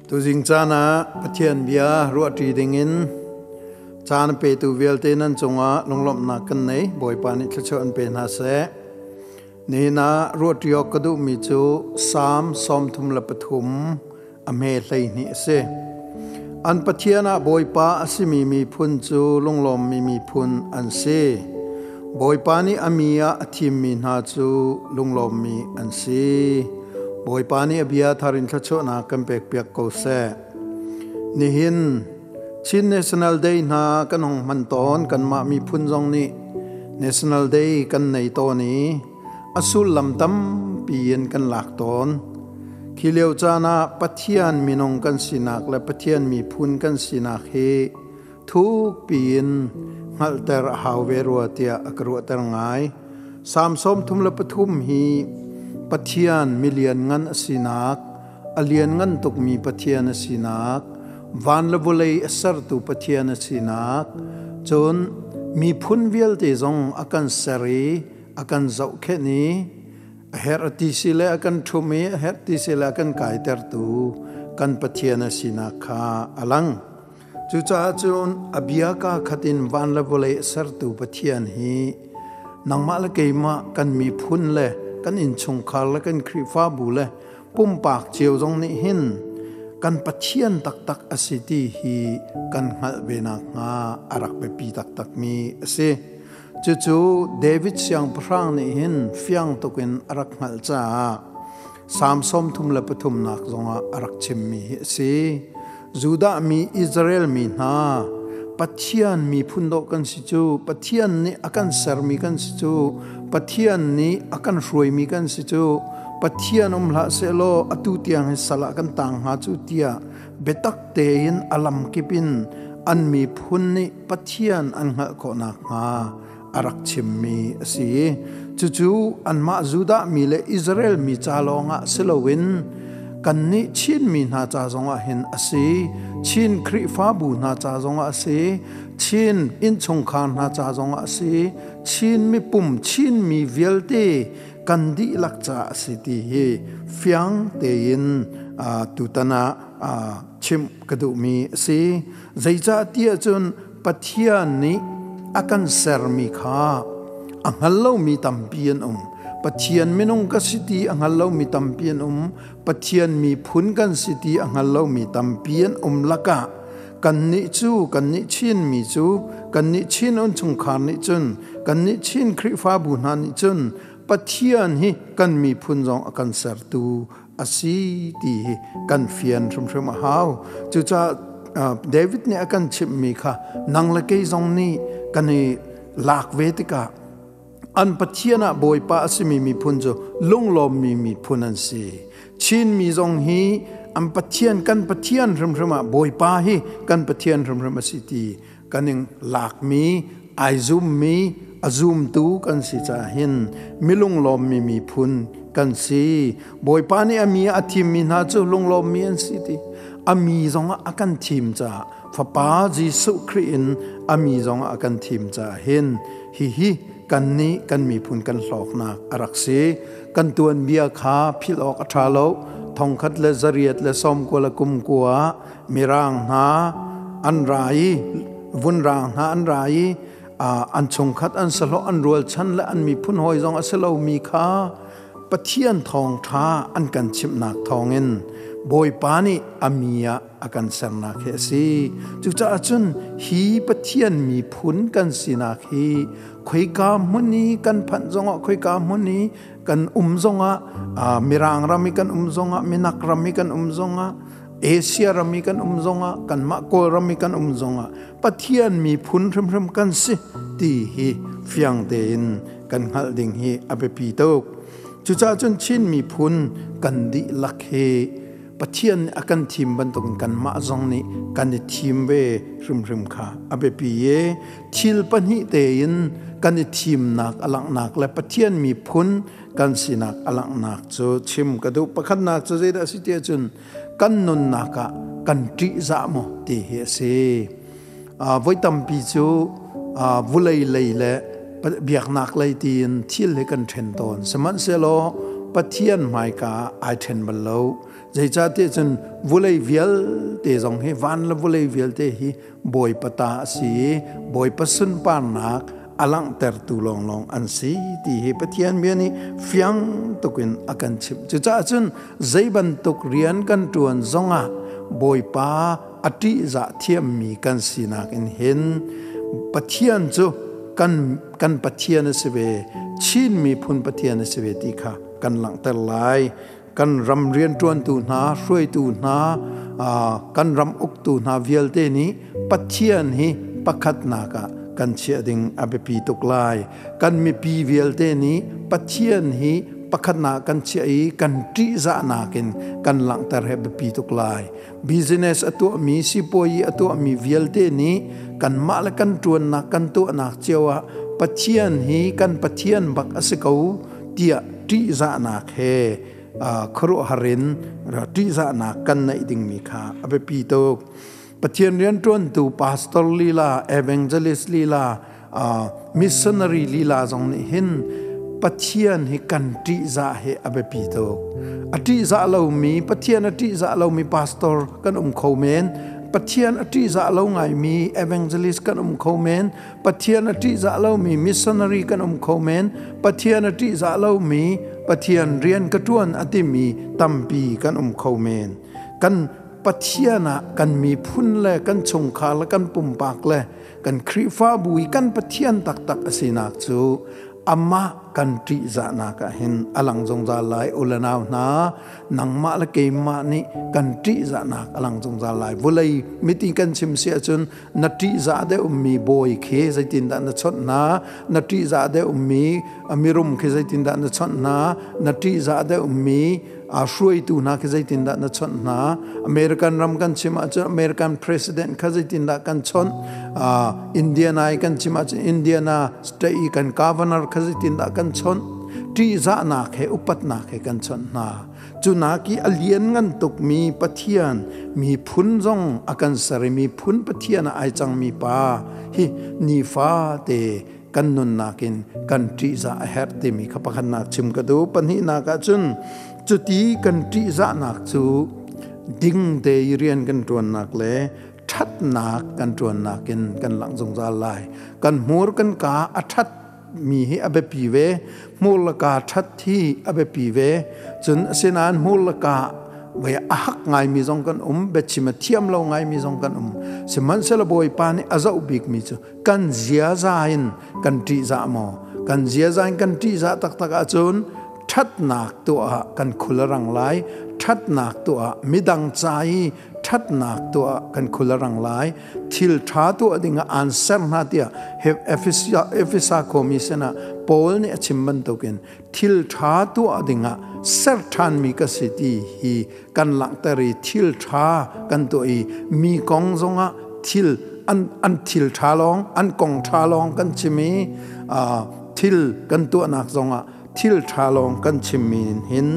Tuzing caan ah Pathian bia ruahṭi dingin caan a petu vialte nan cungah lunglawmhnak kan nei. Bawipa nih thluachuah an pe hna seh. Nihin ah ruahṭi awk ka duhmi cu Salm 33 a hme 12 a si. An Pathian ah Bawipa a simi miphun cu lunglawmmi miphun an si. Bawipa nih a mi ah a thimmi hna cu lunglawmmi an si. Bawipa nih a bia thar in thluachuahnak kan pekpiak ko seh. Nihin Chin National Day hna kan hong hman tawn. Kanmah miphun zong nih National Day kan nei tawn i a sullam tampi in kan lak tawn. Khi lio caan ah Pathian minung kan sinak le Pathian miphun kan sinak hi thukpi in hngalhter a hau ve rua tiah a ka ruahter ngai. Salm 33 hi Pathian milian ngan a sinak, a lianngan tukmi Pathian a sinak, van le vawlei a sertu Pathian a sinak, cun miphun vialte zong a kan ser i a kan zohkhenh i a herh ti si le a kan ṭhum i a herh ti si le a kan kaitertu kan Pathian a sinak kha a lang. Cucaah cun a bia kaa khat in van le vawlei a sertu Pathian hi nangmah le keimah kan miphun le kan innchungkhar le kan Khrihfabu le pumpak cio zong nih hin kan Pathian taktak a si ti hi kan hngalh ve nakhnga a rak biapi taktakmi a si. Cucu David siangpahrang nih hin fiang tuk in a rak hngalh caah Salm 33 nak zongah a rak chimmi hi a si. Judah mi Israel mi hna, Pathian miphun dawh kan si cu, Pathian nih a kan sermi kan si cu, Pathian nih a kan hruaimi kan si cu, Pathian um hlah sehlaw atu tiang hi sal ah kan tang hnga cu tiah biatak tein a lamkip in an miphun nih Pathian an hngalh khawh nakhnga a rak chimmi a si. Cucu anmah Judah mi le Israel mi ca lawngah si loin kannih Chin mi hna ca zongah hin a si. Chin Khrihfabu hna ca zongah a si. Chin innchungkhar hna ca zongah a si. Chin mipum, Chin mi vialte kan dihlak ca a si ti hi fiang tein tutan ah chimh ka duhmi a si. Zeicah tiah cun Pathian nih a kan sermi kha a hngal lomi tampi an um. Pathian minung ka si ti a hngal lomi tampi an um. Pathian miphun kan si ti a hngal lomi tampi an um lakah kannih cu, kannih Chinmi cu, kannih Chin innchungkhar nih cun, kannih Chin Khrihfabu hna nih cun Pathian hi kan miphun zong a kan sertu a si ti hi kan fian hrimhrim a hau. Cucaah David nih a kan chimhmi kha nang le kei zong nih kan i lak ve tikah an Pathian ah Bawipa a simi miphun cu lunglawmmi miphun an si. Chinmi zong hi an Pathian, kan Pathian hrimhrim ah Bawipa hi kan Pathian hrimhrim a si ti kan in lakmi, ai zummi, a zumtu kan si caah hin milunglawmmi miphun kan si. Bawipa nih a mi a thimmi hna cu lunglawmmi an si ti. A mi zongah a kan thim caah, Fapa Jesuh Khrih in a mi zongah a kan thim caah hin hihi kan nih kan miphun kan hlawknak a rak si. Kan tuanbia kha philh awk a ṭha lo. 1929 Mirang hna an ra i, vunrang hna an ra i, an chungkhat, an sahlawh, an rualchan le an miphun hawi zong a si lomi kha Pathian thawngṭha an kan chimhnak thawngin Bawipa nih a mi ah a kan sernak hi a si. Cucaah cun hi Pathian miphun kan sinak hi khoika hmun i kan phanh zongah, khoika hmun i kan um zongah, Mirang ram i kan um zongah, Minak ram i kan um zongah, Asia ram i kan um zongah, kanmah Kawlram i kan um zongah Pathian miphun hrimhrim kan si ti hi fiang tein kan hngalh ding hi a biapi tuk. Cucaah cun Chin miphun kan dihlak hi Pathian nih a kan thim bantukin kanmah zong nih kan i thim ve hrimhrim kha a biapi i thil pahnih tein kan i thimnak a langhnak le Pathian miphun kan sinak a langhnak cu chim ka duh. Pakhatnak cu zeidah a si ti ahcun kan nunnak ah kan ṭihzah maw ti hi a si. Voi tampi cu vulei lei le biaknak lei tiin thil hi kan ṭhen tawn. Sihmanhsehlaw Pathian hmaika ah ai ṭhen bal lo. Zeicahtiah cun vulei vialte zong hi van le vulei vialte hi Bawipa ta a si i Bawipa sunparnak a langhtertu lawnglawng an si ti hi Pathian bia nih fiang tukin a kan chimh. Cucaah cun zei bantuk rian kan ṭuan zongah Bawipa a ṭihzah thiammi kan sinak in hin Pathian cu kan kan Pathian a si ve, Chin miphun Pathian a si ve ti kha kan langhter lai. Kan ram rianṭuantu hna, hruaitu hna, kan ram uktu hna vialte nih Pathian hi pakhatnak ah kan chiah ding a biapi tuk lai. Kan mipi vialte nih Pathian hi pakhatnak kan chiah i kan ṭihzahnak in kan langhter hi a biapi tuk lai. Business a tuahmi, sipuayi a tuahmi vialte nih kanmah le kan ṭuannak, kan tuahnak cio ah Pathian hi kan Pathian bak a si ko tiah ṭihzahnak he khuaruahhar in ṭihzahnak kan neih dingmi kha a biapi tuk. Pathian rianṭuantu pastor lila, evangelist lila, missionary lila zong nih hin Pathian hi kan ṭihzah hi a biapi tuk. A ṭihzah lomi, Pathian a ṭihzah lomi pastor kan um kho men. Pathian a ṭihzah lo ngaimi evangelist kan um kho men. Pathian a ṭihzah lomi missionary kan um kho men. Pathian a ṭihzah lomi Pathian rian ka ṭuan a timi tampi kan um kho men. Kan Pathian ah kan miphun le kan chungkhar le kan pumpak le kan Khrihfabu i kan Pathian taktak a sinak cu amah kan ṭihzahnak ah hin a lang zungzal lai. U le nau hna, nangmah le keimah nih kan ṭihzahnak a lang zungzal lai. Vawlei miti kan chim si ahcun na ṭihzah deuhmi bawi khi zeitindah na chawnh hna, na ṭihzah deuhmi mirum khi zeitindah na chawnh hna, na ṭihzah deuhmi hruaitu hna khi zeitindah na chawnh hna. American ram kan chim ahcun American president kha zeitindah kan chawnh, Indiana i kan chim ahcun Indiana state i kan governor kha zeitindah kan chawnh. Ṭihzahnak he upatnak he kan chawnh hna. Cu nak i a lianngan tukmi Pathian miphun zong a kan ser i miphun Pathian ah ai cangmi pa hi nifate kan nunnak in kan ṭihzah a herh timi kha pakhatnak chim ka duh. Pahnihnak ah cun cuti kan ṭihzahnak cu ding te i rian kan ṭuannak le ṭhatnak kan ṭuannak in kan langh zungzal lai. Kan hmur kan kaa a ṭhat mi hi a biapi ve. Hmur le kaa ṭhat hi a biapi ve. Cun asinain hmur le kaa voi a hak ngaimi zong kan um, biachim a thiam lo ngaimi zong kan um. Sihmanhsehlaw Bawipa nih a zoh bikmi cu kan ziaza in kan ṭihzah maw? Kan ziaza in kan ṭihzah taktak ahcun ṭhatnak tuah ah kan khul a rang lai. Ṭhatnak tuah ah midang ca i ṭhatnak tuah ah kan khul a rang lai. Thil ṭha tuah ding ah aan ser hna tiah Efesa khuami sinah Paul nih a chim bantukin thil ṭha tuah ding ah ser ṭhanmi ka si ti hi kan langhter i thil ṭha kan tuah i mi kong zongah thil an thil ṭha lawng an kong ṭha lawng kan chim i thil kan tuahnak zongah thil ṭha lawng kan chimmi hin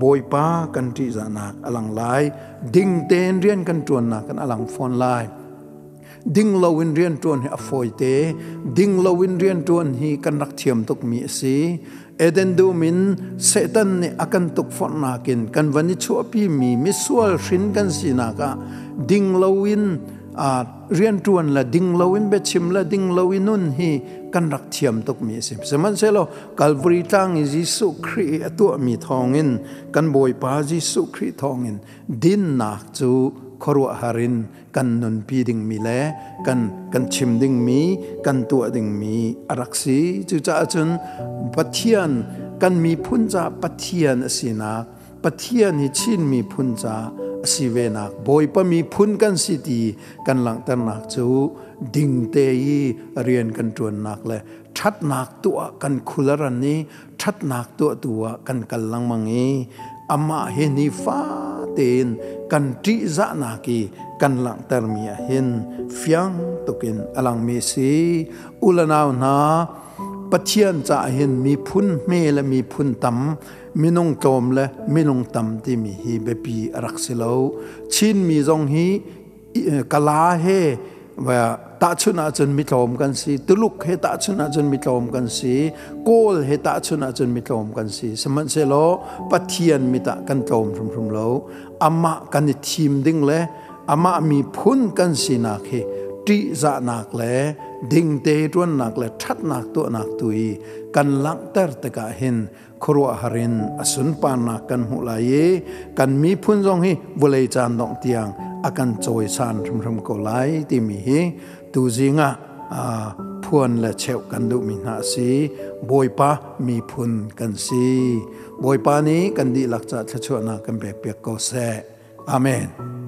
Bawipa kan ṭihzahnak a lang lai. Ding tein rian kan ṭuannak kan a lang fawn lai. Ding loin rian ṭuan hi a fawite. Ding loin rian ṭuan hi kan rak thiam tukmi a si. Eden dum in Satan nih a kan tukforhnak in kan van i chuahpimi misual hrin kan sinak ah ding loin rianṭuan le ding loin biachim le ding loin nun hi kan rak thiam tukmi a si. Sihmanhsehlaw Calvary tlang i Jesuh Khrih i a tuahmi thawngin kan Bawipa Jesuh Khrih thawngin dinnak cu khuaruahhar in kan nunpi dingmi le kan kan chim dingmi kan tuah dingmi a rak si. Cucaah cun Pathian kan miphun ca Pathian a sinak, Pathian hi Chin miphun ca a si venak, Bawipa miphun kan si ti kan langhternak cu dingte i rian kan ṭuannak le ṭhatnak tuah kan khul a ran i ṭhatnak tuahtu ah kan kal lengmang i amah hi nifa tein kan ṭihzahnak i kan langhtermi ah hin fiang tukin a langmi a si. U le nau hna, Pathian caah hin miphun hme le miphun tam, minung tlawm le minung tam timi hi biapi a rak si lo. Chinmi zong hi Kala he Tahchunh ahcun mitlawm kan si. Tuluk he tahchunh ahcun mitlawm kan si. Kawl he tahchunh ahcun mitlawm kan si. Sihmanhsehlaw Pathian mit ah kan tlawm hrimhrim lo. Amah kan i thim ding le amah miphun kan sinak hi ṭihzahnak le dingte ṭuannak le ṭhatnak tuahnak tu i kan langhter tikah hin khuaruahhar in a sunparnak kan hmuh lai i kan miphun zong hi vawlei caan dongh tiang a kan cawisan hrimhrim ko lai timi hi tuzing ah phuan le cheuh kan duhmi hna a si. Bawipa miphun kan si. Bawipa nih kan dihlak ca thluachuahnak kan pekpiak ko seh. Amen.